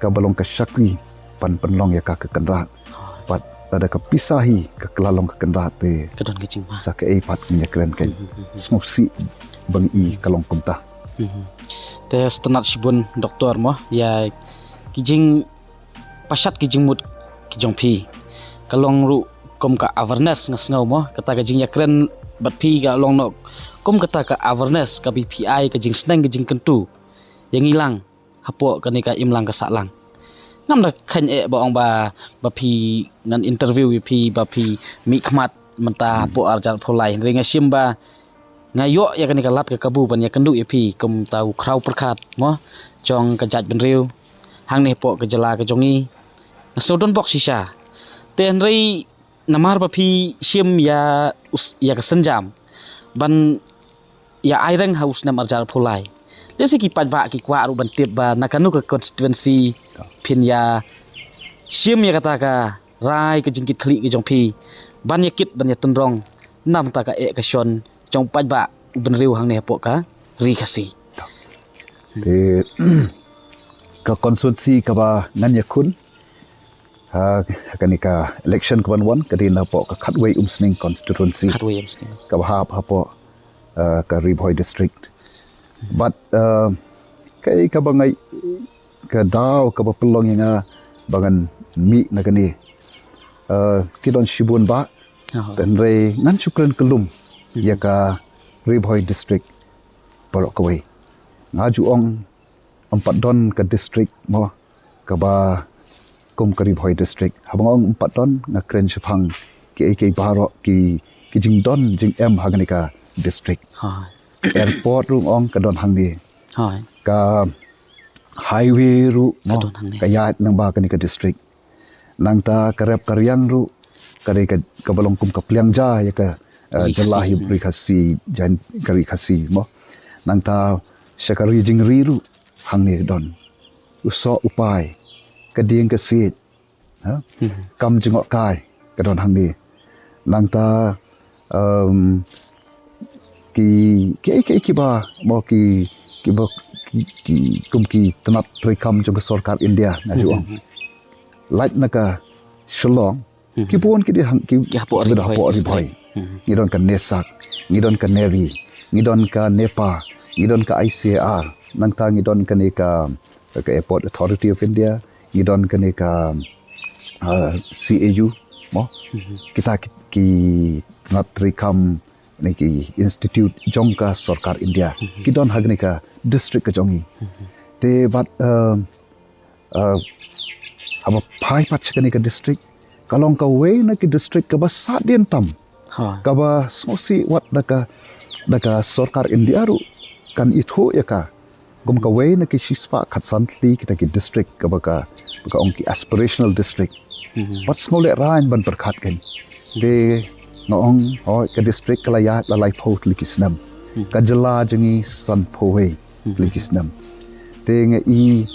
kaba long ka shakri ban pynlong ïa ka, ka kynrad. Bad lada ka pisa hi ka kylla long ka kynrad te ka don ka jingma. Sa kaei pat ngin ïa kren kein. Sngewsih ba ngi i ka long kumta. Te sngewtynnat shibun doktor, mo, ïa ki jingpashat ki jingmut ki jong phi. Ka long ruh kum ka awareness nga sngew, mo, kata ka jingïakren bad phi ka long noh kum kata ka awareness kaba phi ai ka jingsneng ka jingkyntu ïa ngi lang hapoh kane ka imlang ka sahlang. Ngam da kheiñ eh ba ong ba, ba phi, ngan interview ïa phi ba phi mihkhmat mynta hapoh arhajar arphew lai. Hynrei nga shim ba nga ïoh ïa kane ka lad ka kabu ban ïakynduh ïa phi kum uta u khraw pyrkhat, mo, jong ka jaitbynriew hangne hapoh ka jylla ka jong ngi. Nga sngew donbok shisha. Te hynrei namar ba phi shim ïa u s-, ïa ka sienjam ban ïa aireng ha u snem arhajar arphew lai. Lehse ki paidbah ki kwah ruh ban tip ba na kano ka constituency phin ïa shim ïa kata ka rai ka jingkitkhlieh ka jong phi ban ïa kit ban ïa tynrong namar ka eh ka shon jong paidbah u bynriew hangne hapoh ka Ri Khasi. Te ka constituency kaba ngan ïakhun ha, ha kane ka election kaban wan ka dei napoh ka Khatwei Umsning constituency. Khatwei Umsning. Kaba hap hapoh, eh, ka Ri Bhoi district. Bad, eh, kaei kaba nga, ka daw kaba pynlong ïa nga ba ngan mih na kane, eh, ki don shibun bah. Hynrei ngan shu kren kyllum ïa ka Ri Bhoi district baroh kawei. Nga ju ong ym pat don ka district mo kaba kum ka Ri Bhoi district. Haba nga ong ym pat don, nga kren shaphang kiei kiei baroh ki, ki jingdon jingem ha kane ka district. Airport ruh nga ong ka don hangne. Ka highway ruh mo ka ïaid lyngba kane ka district. Nangta ka rep ka riang ruh ka dei ka, kaba long kum ka pliang ja ïa ka, eh, jylla hi Ri Khasi, jaiñ ka Ri Khasi mo. Nangta sha ka ri jingri ruh hangne don. U soh u pai, ka dieng ka siej, ha? Kam jngohkai ka don hangne. Nangta, em, ki, ki, ki, kiba mo ki, kiba ki, ki, kum ki tnat treikam jong ka sorkar India nga ju ong. Lait na ka Shillong, ki bun ki dei hang, ki hapoh Ri Bhoi. Ngi don ka NESAC, ngi don ka NERI, ngi don ka NEPA, ngi don ka ICAR, nangta ngi don kane ka, ka Airport Authority of India, ngi don kane ka, ah, CAU mo. Kita ki, ki tnat treikam ne ki institute jong ka sorkar India ki don ha kane ka district ka jong ngi. Te bad, eh, eh, haba phai pat sha kane ka district, ka long kawei na ki district kaba sahdien tam, Ha. kaba sngewsih wat da ka, da ka sorkar India ruh kan ithuh ïa ka kum kawei na ki shispah khatsan tylli kita ki district kaba ka, ba ka ong ki aspirational district. Bad sngewlehrain ban pyrkhat kein. Te nga ong, hooid, ka district ka la ïaid la laiphew tylli ki snem. Ka jylla jong ngi sanphew wei tylli ki snem. Te nga i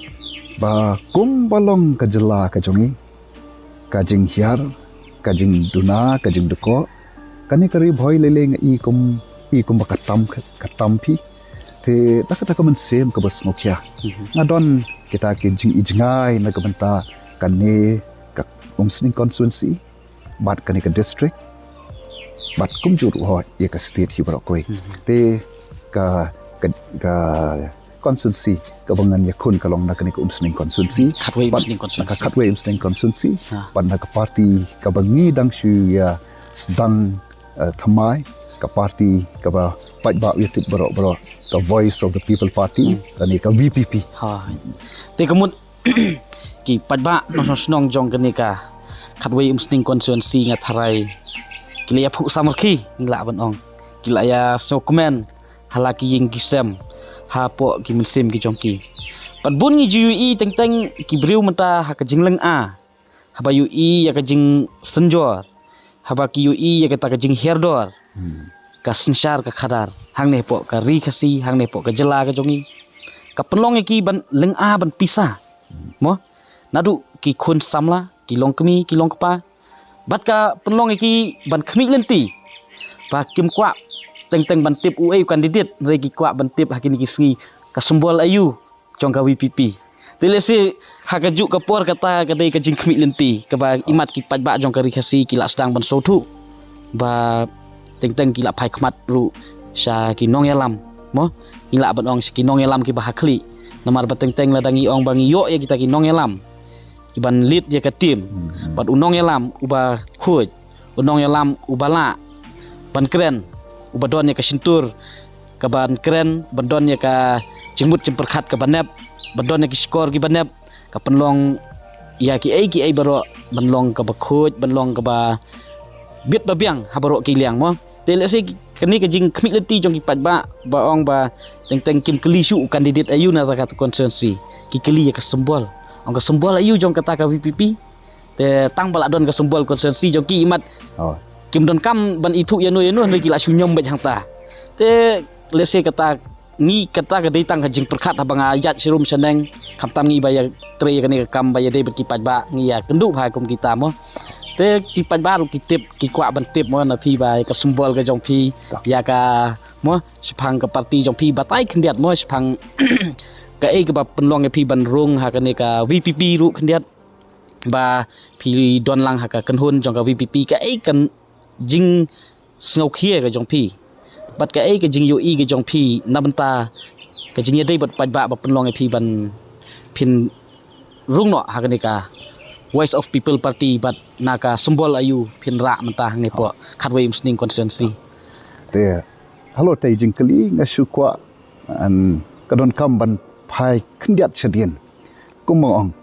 ba kumba long ka jylla ka jong ngi, ka jinghiar, ka jingduna, ka jingdkoh, kane ka Ri Bhoi Leilei nga i kum, i kumba ka tam, ka tam phi. Te da kata ka mynsiem kaba sngewkhia, nga don kita ki jingijngai na ka bynta kane ka Umsning constituency, bad kane ka district, bad kumjuh ruh, hooid, ïa ka state hi baroh kawei. Te ka, ka, ka constituency kaba ngan ïakhun ka long na kane ka Umsning constituency. Khatwei Bad Umsning na ka constituency. Khatwei Umsning constituency. Ha. Bad na ka party kaba ngi dang shu ïa sdang, eh, thymmai, ka party kaba paidbah u ïa tip baroh baroh, ka Voice of the People Party, lane ka V P P. Ha. Te ka mut ki paidbah nongshong shnong jong kane ka Khatwei Umsning constituency nga tharai ki la ïa phuh samrkhie, ngi lah ban ong, ki la ïa sngewkmen ha la ki ïing ki sem, hapoh ki mynsiem ki jong ki. Bad bun ngi ju ïohi teng teng ki briew mynta ha ka jinglynga, haba ïohi ïa ka jingsynjor, haba ki ïohi ïa kata ka jinghiar dor, ka synshar ka khadar hangne hapoh ka Ri Khasi, hangne hapoh ka jylla ka jong ngi, ka pynlong ïa ki ban lynga ban pisa, mo, naduh ki khun samla, ki longkmie, ki longkpa, bad ka pynlong ïa ki ban khmih lynti, ba kim kwah teng teng ban tip uei u candidate, hynrei ki kwah ban tip ha kine ki sngi ka symbol aïu jong ka V P P. Te lehse ha kajuh ka por kata ka dei ka jingkhmih lynti kaba imat ki paidbah jong ka Ri Khasi ki la sdang ban sngewthuh, ba teng teng ki la phai khmat ruh sha ki nongïalam, mo, ngi lah ban ong sha ki nongïalam kiba ha khlieh. Namar ba teng teng lada ngi ong ba ngi ïoh ïa kita ki nongïalam kiban lead ïa ka team, bad u nongïalam uba khuid, u nongïalam uba lah ban kren, uba don ïa ka shyntur kaban kren, ban don ïa ka jingmut jingpyrkhat kaba nep, ban don ïa ki shkor kiba nep, ka pynlong ïa kiei kiei baroh ban long kaba khuid, ban long kaba bit ba biang ha baroh ki liang, mo. Te lehse kane ka jingkhmih lynti jong ki paidbah ba ong ba teng teng kim kylli shuh u candidate aïu na kata ka constituency, ki kylli ïa ka symbol. Ong ka symbol aïu jong kata ka V P P. Te tang ba la don ka symbol constituency jong ki, imat Oh. kim donkam ban ithuh ïano ïano, hynrei ki la shu ñiom beit hangta. Te lehse kata ngi, kata ka dei tang ka jingpyrkhat haba nga ïaid sharum shaneng, khamtam ngi ba ïa trei ïa kane ka kam ba ïadei bad ki paidbah, ngi ïa kynduh bha kum kita, mo. Te ki paidbah ruh ki tip, ki kwah ban tip, mo, na phi ba ïa ka symbol ka jong phi, ïa ka, mo, shaphang ka party jong phi, batai khyndiat, mo, shaphang kaei kaba pynlong ïa phi ban rung ha kane ka V P P ruh khyndiat, ba phi don lang ha ka kynhun jong ka V P P, kaei ka jingsngewkhia ka jong phi, bad kaei ka jingïohi ka jong phi na bynta ka jingïadei bad paidbah ba pynlong ïa phi ban phin rung noh ha kane ka Voice of People Party, bad na ka symbol aïu phin rah mynta hangne hapoh Khatwei Umsning constituency. Te halor te jingkylli nga shu kwah, an, ka donkam ban phai khyndiat shadien. Kumba ong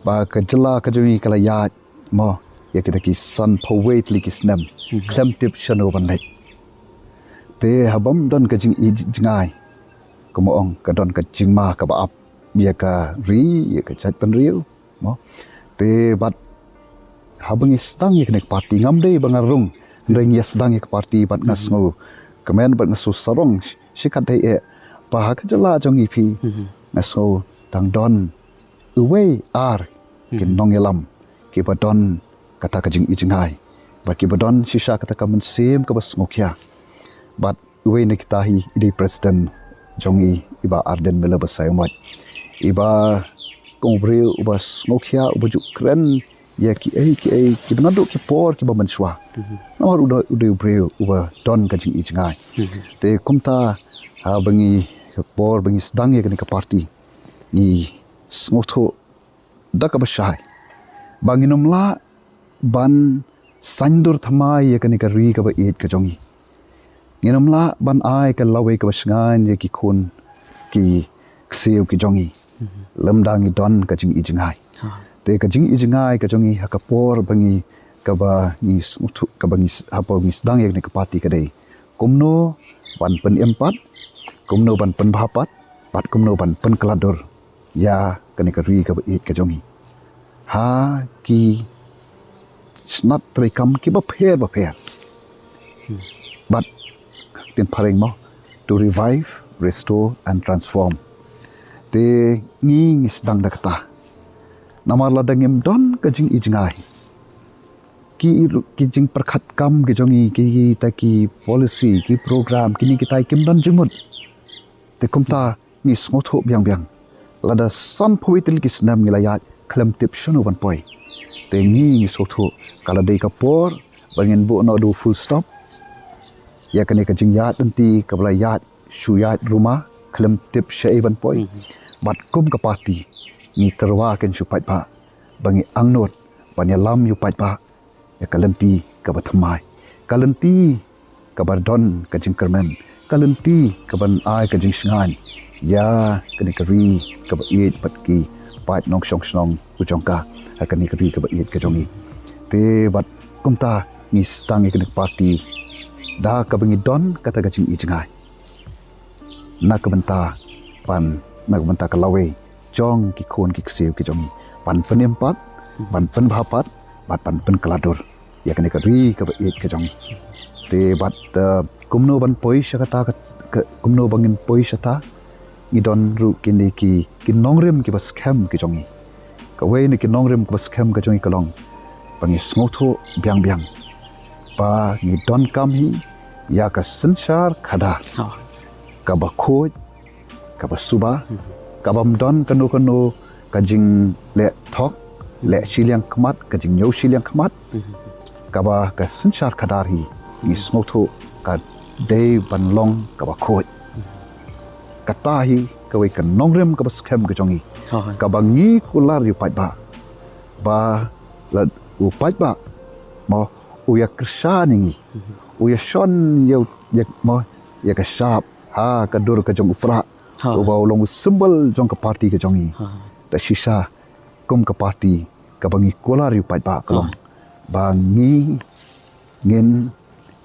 ba ka jylla ka jong ngi ka la ïaid, mo, ïa kita ki sanphew wei tylli ki snem khlem tip shano ban leit. Te haba ym don ka jingijngai, kumba ong, ka don ka jingma kaba ap ïa ka ri, ïa ka jaitbynriew, mo. Te bad haba ngi sdang ïa kane ka party, ngam dei ba nga rung, hynrei ngi ïa sdang ïa ka party bad nga sngewkmen bad nga sngewsarong shi, shi katdei eh ba ha ka jylla jong ngi phi, nga sngew dang don uwei ar ki nongïalam kiba don kata ka jingijngai, bad kiba don shisha kata ka mynsiem kaba sngewkhia. Bad uwei na kita hi i dei president jong ngi, i Bah Ardent Miller Basaiawmoit, iba kum u briew uba sngewkhia, uba ju kren ïa kiei kiei kiba naduh ki por kiba mynshuwa. Namar u dei, u dei u briew uba don ka jingijngai. Te kumta, haba ngi, ka por ba ngi sdang ïa kane ka party, ngi sngewthuh da kaba shai ba ngin ym lah ban saindur thymmai ïa kane ka ri kaba ïeit ka jong ngi. Ngin ym lah ban ai ka lawei kaba shngaiñ ïa ki khun ki ksiew ki jong ngi. Lymda ngi don ka jing-i jngai. Te ka jing-i jngai ka jong ngi ha ka por ba ngi kaba ngi sngewthuh, kaba ngi s-, haba ngi sdang ïa kane ka party ka dei kumno ban pynim pat, kumno ban pynbha pat, bad kumno ban pynkylla dur ïa kane ka ri kaba ïeit ka jong ngi ha ki snat treikam kiba pher ba pher. Bad ktien phareng mo, to revive, restore and transform. Te ngi ngi sdang da kata. Namar lada ngim don ka jing-i jngai, ki ki jingpyrkhat kam ki jong ngi, kita ki policy, ki program, kine kita kim don jingmut. Te kumta ngi sngewthuh biang biang, lada sanphew tylli ki snem ngi la ïaid khlem tip shano ban poi. Te ngi ngi sngewthuh ka la dei ka por ba ngin buh noh da u full stop ïa kane ka jingïaid lynti kaba la ïaid shu ïaid ruma khlem tip shaei ban poi. Bad kum ka party ngi tyrwa keiñ sha u paidbah ba ngi angnud ban ïalam ïa u paidbah ïa ka lynti kaba thymmai, ka lynti kaba don ka jingkyrmen, ka lynti kaban ai ka jingshngaiñ ïa kane ka ri kaba ïeit bad ki paid nongshong shnong u jong ka, ha kane ka ri kaba ïeit ka jong ngi. Te bad kumta ngi sdang ïa kane ka party da kaba ngi don kata ka jing-i jngai na ka bynta ban, na ka bynta ka lawei jong ki khun ki ksiew ki jong ngi, ban pynim pat, ban pynbha pat, bad ban pynkylla dur ïa kane ka ri kaba ïeit ka jong ngi. Te bad, eh, kumno ban poi sha kata ka, ka, kumno ba ngin poi sha kata, ngi don ruh kine ki, ki nongrim kiba skhem ki jong ngi. Kawei na ki nongrim kiba skhem ka jong ngi ka long ba ngi sngewthuh biang biang ba ngi donkam hi ïa ka synshar khadar kaba khuid, kaba suba, kabym don kano kano ka jingleh thok, leh shiliang khmat, ka jingñiew shiliang khmat, kaba ka synshar khadar hi ngi sngewthuh ka dei ban long kaba khuid. Kata hi kawei ka nongrim kaba skhem ka jong ngi, kaba ngi kular ïa u paidbah ba la u paidbah mo u ïa kyrshan ïa ngi, u ïa shon ïa, ïa mo ïa ka shap ha ka dur ka jong u prah, uba u long u symbol jong ka party ka jong ngi. Da shisha kum ka party kaba ngi kular ïa u paidbah ka long ba ngi ngin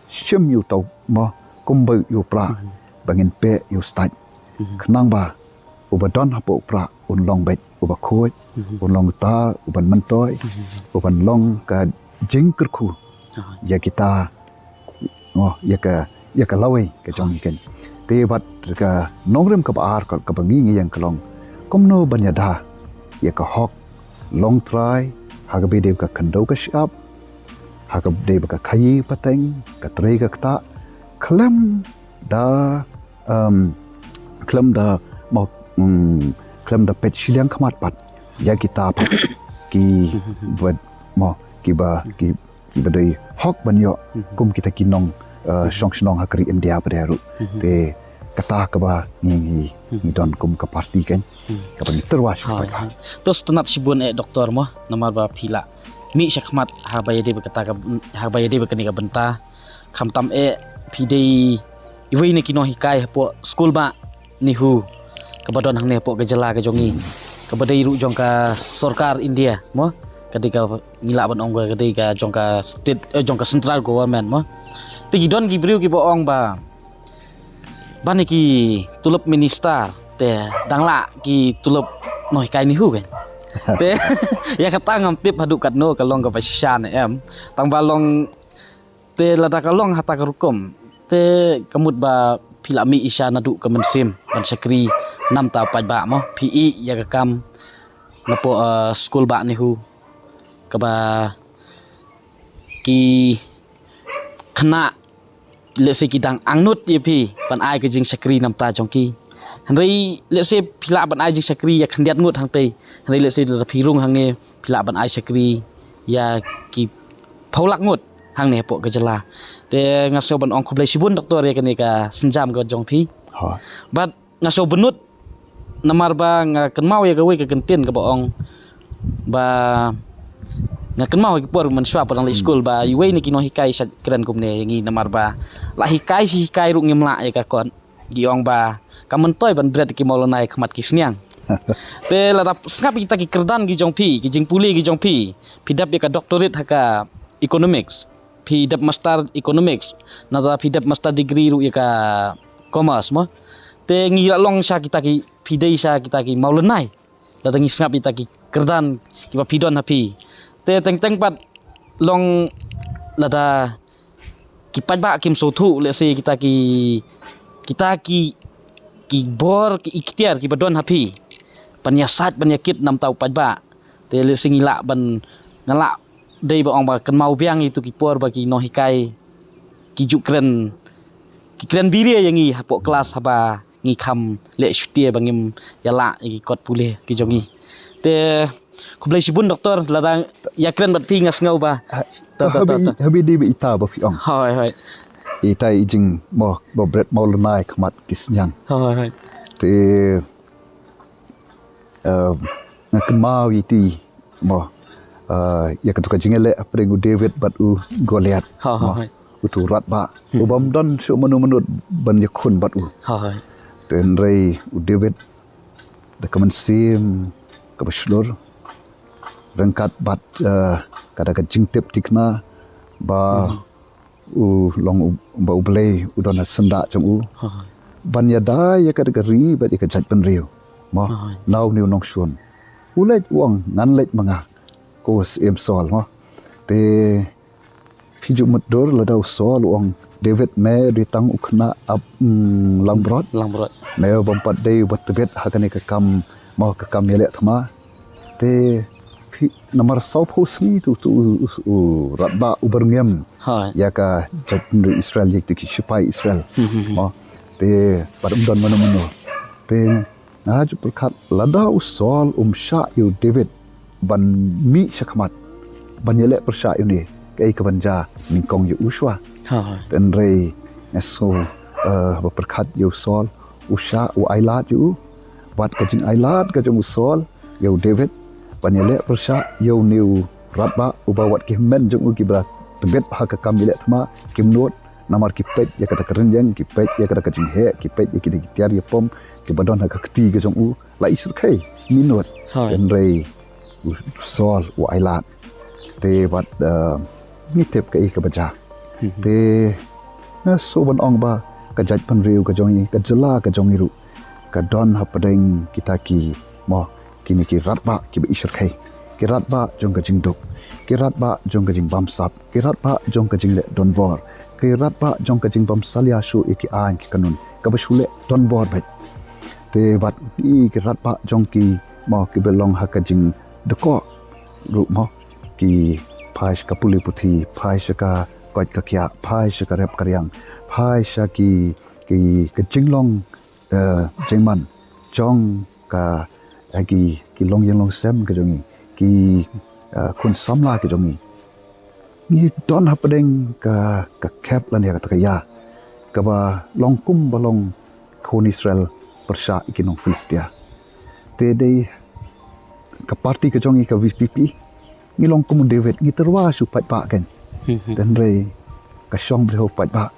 shim ïa uta u mo kumba ïa u prah ba ngin peh ïa u stait, khnang ba uba don hapoh u prah un long beit uba khuid, un long uta uban myntoi, uban long ka jingkyrkhu ïa kita, mo ïa ka, ïa ka lawei ka jong ngi keiñ. Te bad ka nongrim kaba ar ka, kaba ngi ngi ïeng ka long kumno ban ïada ïa ka hok longtrai ha kaba ïadei bad ka khyndew ka shyiap, ha kaba ïadei bad ka khaïi pateng, ka trei ka ktah, khlem da, em, khlem da mo, mm, khlem da peit shiliang khmat pat ïa kita pat ki bad mo kiba, ki kiba dei hok ban ïoh kum kita ki nong, eh, shong shnong ha ka ri India pat ruh. Te kata kaba ngi, ngi, ngi don kum ka party keiñ, kaba ngi tyrwa sha ka paidbah. To sngewtynnat shibun eh doktor mo, namar ba phi la mih shakhmat haba ïadei bad kata ka, haba ïadei bad kane ka bynta. Khamtam eh phi dei iwei na ki nonghikai hapoh skul bah NEHU kaba don hangne hapoh ka jylla ka jong ngi, kaba dei ruh jong ka sorkar India mo, ka dei ka, ngi lah ban ong ka dei ka jong ka state, eh, jong ka central government mo. Te ki don ki briew kiba ong ba ban ïa ki tulop minister te dang lah ki tulop nonghikai NEHU keiñ. Te ïa kata ngam tip haduh katno ka long kaba shisha ne em. Tang ba long te lada ka long ha kata ka rukom, te ka mut ba phi la mih shisha naduh ka mynsiem ban shakri namar u paidbah mo, phi ïeh ïa ka kam napoh, eh, skul bah NEHU kaba ki khynnah, let's say, ki dang angnud ïa phi ban ai ka jingshakri namar jong ki. Hynrei let's say phi lah ban ai jingshakri ïa khyndiat ngut hangtei. Hynrei let's say lada phi rung hangne phi lah ban ai shakri ïa ki phew lak ngut hangne hapoh ka jylla. Te nga sngew ban ong khublei shibun doktor ïa kane ka sienjam ka jong phi. Bad nga sngew bynnud namar ba nga kynmaw ïa kawei ka kyntien kaba ong ba nga kynmaw ïa ka por mynshuwa ba dang leit skul ba iwei na ki nonghikai shait kren kumne ïa ngi namar ba la hikai shi hikai ruh ngim lah ïa ka kot. Ki ong ba ka myntoi ban bret ki mawlynnai khmat ki sniang. Te lada sngap kita ki kyrdan ki jong phi, ki jingpule ki jong phi, phi dep ïa ka doctorate ha ka economics, phi dep master economics, nata phi dep master degree ruh ïa ka commerce mo. Te ngi la long sha kita ki, phi dei sha kita ki mawlynnai. Lada ngi sngap ïa kita ki kyrdan kiba phi don ha phi. Te teng teng pat long lada ki paidbah kim sngewthuh, let's say kita ki, kita ki, ki bor, ki iktiar kiba don ha phi ban ïasaid, ban ïakit namar u paidbah. Te let's say ngi lah ban, nga lah dei ba ong ba kynmaw biang ïa kitu ki por ba ki nonghikai ki ju kren, ki kren biria ïa ngi hapoh klas haba ngi kham leh shuti ba ngim ïalah ïa ki kot pule ki jong ngi. Te khublei shibun doktor, lada ïakren bad phi nga sngew ba. Ha, to, to, to, habi, to. Habi dei ba ita ba phi ong. Hoi, hoi. Ita i jing mo ba bret mawlynnai khmat ki sniang. Hoi, hoi. Te eh, nga kynmaw ïa iti mo, eh, ïa katu ka jingïaleh hapdeng u David bad u Goliath. Ha, ha, mo, ha. Utu u radbah. Hmm. U bym don shuh mano mano ban ïakhun bad u. Ha, ha. Hynrei u David da ka mynsiem kaba shlur ryngkat bad, eh, kata ka jingtip thikna ba, hmm, u long u, ba U Blei u don ha syndah jong u. Ha. Ban ïada ïa kata ka ri bad ïa ka jaitbynriew. Mo, ha, na une u nongshun. U leit u ong ngan leit ma nga, ko Syiem Saul mo. Te phi ju mutdur lada u Saul u ong David me dei tang u khynnah ap, mm, langbrot. Langbrot. Me bym pat dei uba tbit ha kane ka kam mo, ka kam ïaleh thma. Te phi, namar sawphew sngi tu, tu u, u, u radbah u byrngem. Hai. Ïa ka jaitbynriew Israel, ïa ki sipai Israel. Hmm, hmm, hmm. Mo. Te bad um don mano mano. Te nga ju pyrkhat lada u Saul um shah ïa u David ban mih shakhmat ban ïaleh pyrshah ïa une, kaei kaban jia nyngkong ïa u shuwa. Hai. Hynrei nga sngew, eh, ba pyrkhat ïa u Saul, u shah, u ailad ïa u. Wat ka jingailad ka jong u Saul ïa u David ban ïaleh pyrshah ïa une u radbah uba wat ki hynmen jong u kiba tbit ha ka kam ïaleh thma kim nud, namar ki peit ïa kata ka rynïeng, ki peit ïa kata ka jingheh, ki peit ïa kita ki tiar ïapom kiba don ha ka kti ka jong u, la i syrkhei, mi nud. Hai. Hynrei u Saul u ailad. Te wat, eh, ngi tip kaei kaba jia. Hmm. Te nga sngew ban ong ba ka jaitbynriew ka jong ngi, ka jylla ka jong ngi ruh ka don hapdeng kita ki mo, kine ki radbah kiba i syrkhei. Ki radbah jong ka jingduk, ki radbah jong ka jingbamsap, ki radbah jong ka jingleh donbor, ki radbah jong ka jingbym salia shuh ïa ki aiñ ki kanun kaba shu leh donbor beit. Te bad i ki radbah jong ki mo kiba long ha ka jingdkoh ruh mo, ki phai sha ka pule puthi, phai sha ka koit ka khiah, phai sha ka rep ka riang, phai sha ki, ki, ka jinglong, eh, jingman jong ka, eh, ki, ki longïing longsem ka jong ngi, ki, eh, khun samla ka jong ngi. Ngi don hapdeng ka, ka khep lane kata ka ïa kaba long kumba long khun Israel pyrshah ïa ki nong Philistia. Te dei ka parti ka jong ngi ka V P P, ngi long kum u David, ngi tyrwa sha u paidbah kein. Hmm. Hynrei ka shong briew u paidbah.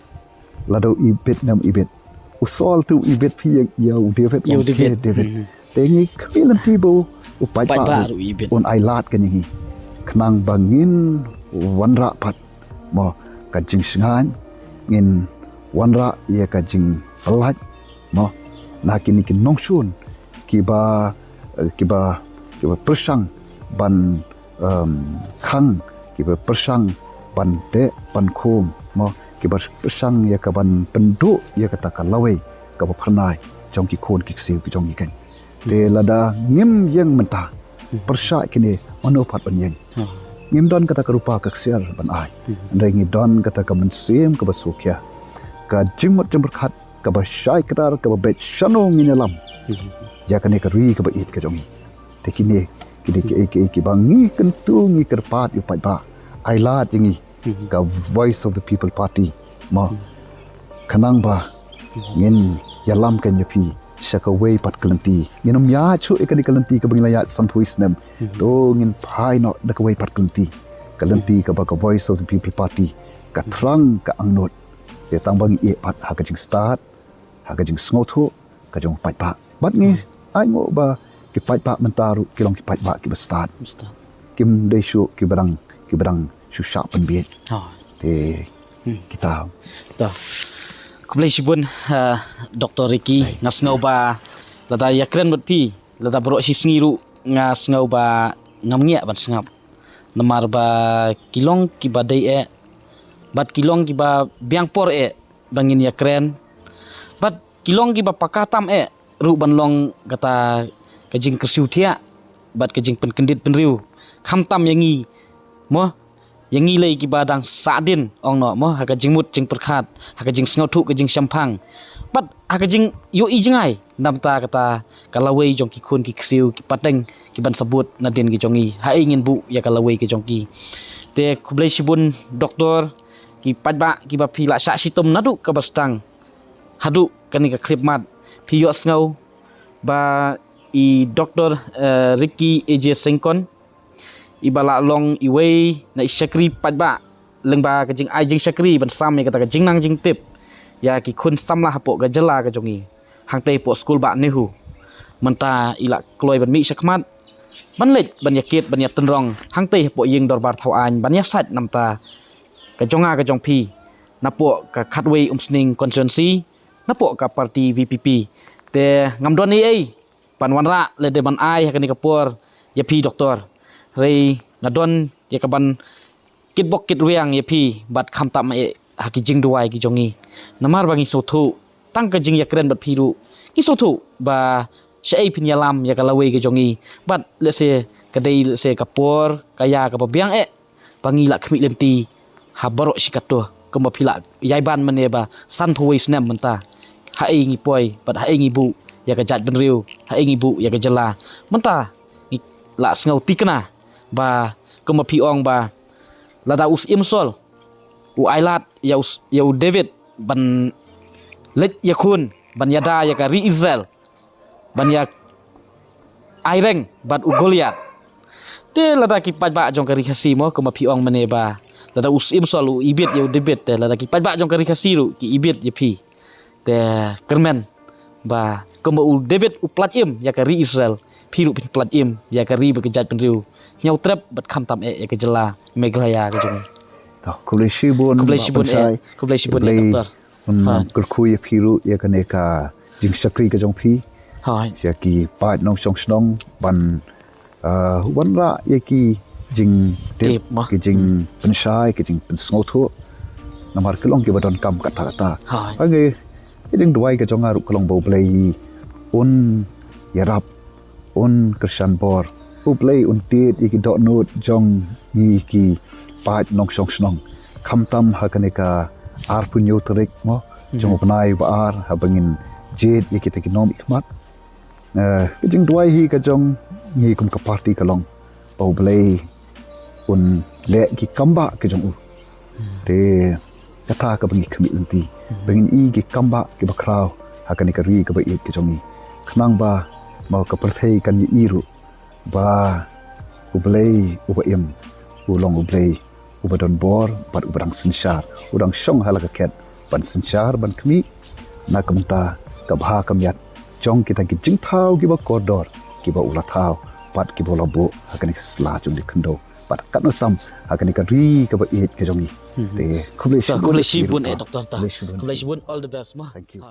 Lada u ibit ne um ibit, u Saul te u ibit phi ïa, ïa u David, ïa u David. David. Hmm. Te ngi khmih lynti ba u paidbah, paidbah ruh, ruh ibit, un ailad kein ïa ngi. Khnang ba ngin wanrah pat mo ka jingshngaiñ, ngin wanrah ïa ka jingpyllait mo na kine ki nongshun kiba, eh, kiba, kiba pyrshang ban, em, khang, kiba pyrshang ban teh ban khum mo, kiba pyrshang ïa ka ban pynduh ïa kata ka lawei kaba phyrnai jong ki khun ki ksiew ki jong ngi kein. Te lada ngim ïeng mynta, hmm, pyrshah kine, mano pat ban ïeng? Hmm. Ngim don kata ka rupa ka ksiar ban ai. Hmm. Hynrei ngi don kata ka mynsiem kaba sngewkhia, ka jingmut jingpyrkhat kaba shai kdar, kaba beit shano ngin ïalam, hmm, ïa kane ka ri kaba ïeit ka jong ngi. Te kine ki dei kiei kiei kiba ngi kyntu, ngi kyrpad ïa u paidbah, ailad ïa ngi, hmm, ka Voice of the People Party mo. Hmm. Khnang ba ngin ïalam kein ïa phi sha kawei pat ka lynti. Ngin ym ïaid shuh ïa kane ka lynti kaba ngi la ïaid sanphew snem. Hmm. To ngin phai noh da kawei pat ka lynti. Ka lynti kaba ka Voice of the People Party ka thrang, ka angnud. Te tang ba ngi ïeh pat ha ka jingstad, ha ka jingsngewthuh ka jong u paidbah. Bad ngi, hmm, ainguh ba ki paidbah mynta ruh ki long ki paidbah kiba stad. Stad. Kim dei shuh kiba dang, kiba dang shu shah pynbiej. Oh. Te kita. Ta. Khublei shibun, ah, Doktor Ricky, nga sngew ba lada ïakren bad phi, lada baroh shi sngi ruh nga sngew ba ngam ngiah ban sngap. Namar ba ki long kiba dei eh, bad ki long kiba biang por eh, ba ngin ïakren. Bad ki long kiba paka tam eh ruh ban long kata ka jingkyrsiew thiah bad ka jingpynkyndit bynriew. Khamtam ïa ngi mo, ïa ngi lei kiba dang sahdien ong noh mo, ha ka jingmut jingpyrkhat, ha ka jingsngewthuh ka jingshemphang. Bad ha ka jingïohi jngai namar kata ka lawei jong ki khun ki ksiew ki pateng ki ban sabut nadien ki jong ngi. Haei ngin buh ïa ka lawei ki jong ki. Te khublei shibun doktor, ki paidbah kiba phi la shah shitom naduh kaba sdang haduh kane ka khyllipmat. Phi ïohsngew ba i Doktor, eh, Ricky A J Syngkon, iba la long iwei na i shakri paidbah lyngba ka jingai jingshakri ban sam ïa kata ka jingnang jingtip ïa ki khun samla hapoh ka jylla ka jong ngi, hangtei hapoh skul bah NEHU. Mynta i la kloi ban mih shakhmat ban leit ban ïakit ban ïatynrong hangtei hapoh ïing dorbar thaw aiñ ban ïasaid namar ka jong nga ka jong phi napoh ka khatwei Umsning constituency, napoh ka party V P P. Te ngam don ei ei ban wanrah lane ban ai ha kane ka por ïa phi doktor. Hynrei nga don ïa ka ban kitbok kitrwiang ïa phi bad khamtam eh ha ki jingduwai ki jong ngi. Namar ba ngi sngewthuh tang ka jingïakren bad phi ruh, ngi sngewthuh ba shaei phin ïalam ïa ka lawei ki jong ngi. Bad lehse ka dei lehse ka por ka ïa kaba biang eh ba ngi la khmih lynti ha baroh shi katto. Kumba phi la ïai ban mynne ba sanphew wei snem mynta, haei ngi poi bad haei ngi buh ïa ka jaitbynriew, haei ngi buh ïa ka jylla. Mynta ngi la sngew thikna ba kumba phi ong ba lada u Syiem Saul u ailad ïa u, ïa u David ban leit ïakhun ban ïada ïa ka ri Israel ban ïa aireng bad u Goliath. Te lada ki paidbah jong ka ri Khasi mo, kumba phi ong mynne ba lada u Syiem Saul u ibit ïa u David, te lada ki paidbah jong ka ri Khasi ruh ki ibit ïa phi, te kyrmen ba kumba u David u pynlait im ïa ka ri Israel, phi ruh phin pynlait im ïa ka ri bad ka jaitbynriew Hynñiewtrep bad khamtam eh ïa ka jylla Meghalaya ka jong ngi. To, khublei shibun, khublei shibun eh, khublei shibun eh doktor. Un kyrkhu ïa phi ruh ïa kane ka jingshakri ka jong phi. Hai. Ïa ki paid nongshong shnong ban, ah, wanrah ïa ki jingtip, ki jingpynshai, ki jingpynsngewthuh. Namar ki long kiba donkam katta katta. Hai. Hangne ka jingduwai ka jong nga ruh ka long ba U Blei un ïarap, un kyrshan bor. U Blei un tied ïa ki dohnud jong ngi ki paid nongshong shnong. Khamtam ha kane ka arphew hynñiew tarik mo jong u bnai ba ar, haba ngin jied ïa kita ki nongmihkhmat. Eh, ka jingduwai hi ka jong ngi kum ka party ka long ba U Blei un leh ki kam ba ki jong u. Te kata kaba ngi khmih lynti ba ngin i ki kam ba kiba khraw ha kane ka ri kaba ïeit ka jong ngi. Khnang ba mo ka pyrthei kan ïohi ruh ba U Blei uba im u long U Blei uba don bor bad uba dang synshar, u dang shong ha la ka khet ban synshar ban khmih na ka bynta ka bha ka miat jong kita ki jingthaw kiba kordor kiba u la thaw bad kiba u la buh ha kane ka sla jong ngi khyndew bad katno tam ha kane ka ri kaba ïeit ka jong ngi. Te khublei shibun eh doktor ta. Khublei shibun, all the best ma. Thank you.